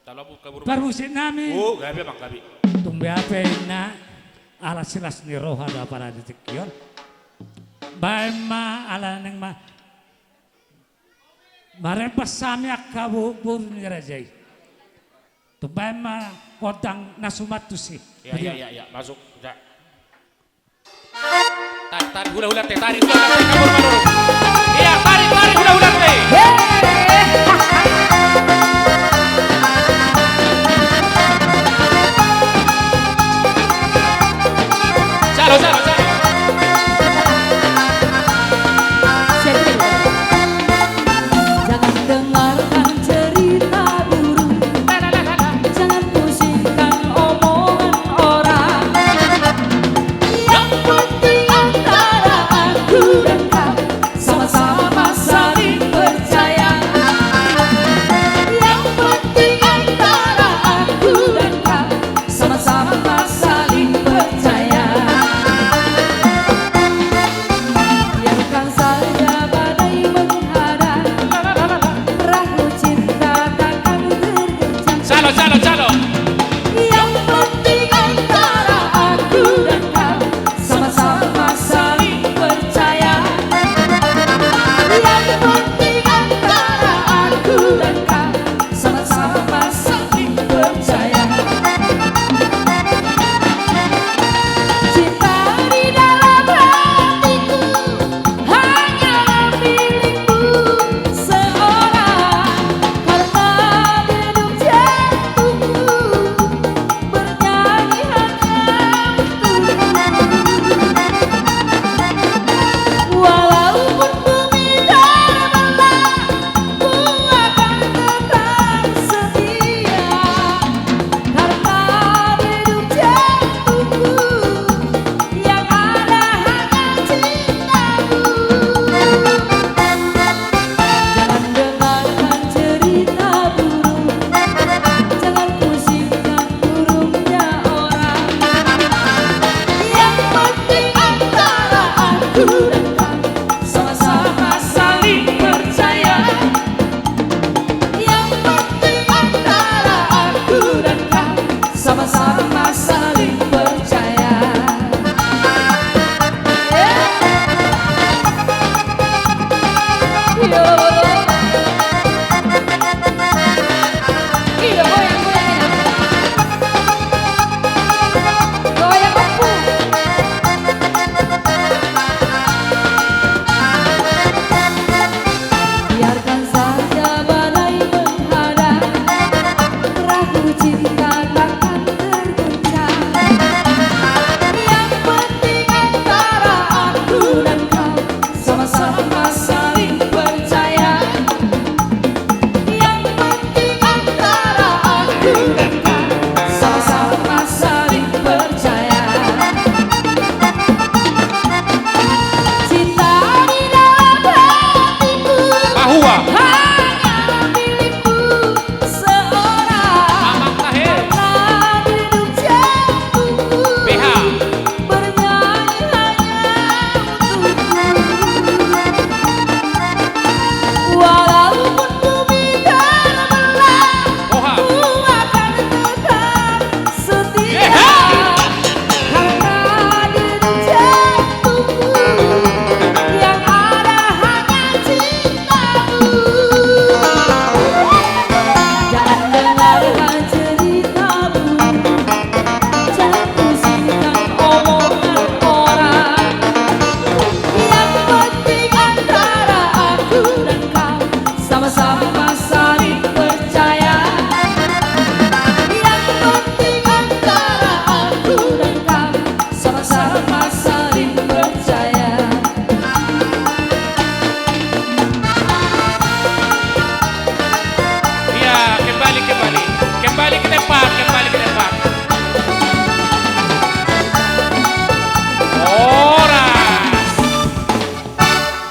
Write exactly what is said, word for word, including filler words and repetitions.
Talo kabur. Parmusik nami. Oh, gabe, Bang, gabe. Tung beha pe inna, ala silas ni roha do apala di tingki on. Baen ma, ala naeng ma. Marempas hami angka bo-, boru ni raja i. Tung baen ma gondang na suman tusi. Ya, ya, ya, ya, masuk. Ya. Tarik, tarik, hula, hula, te, tarik, hula, hula, te, kabur, kabur.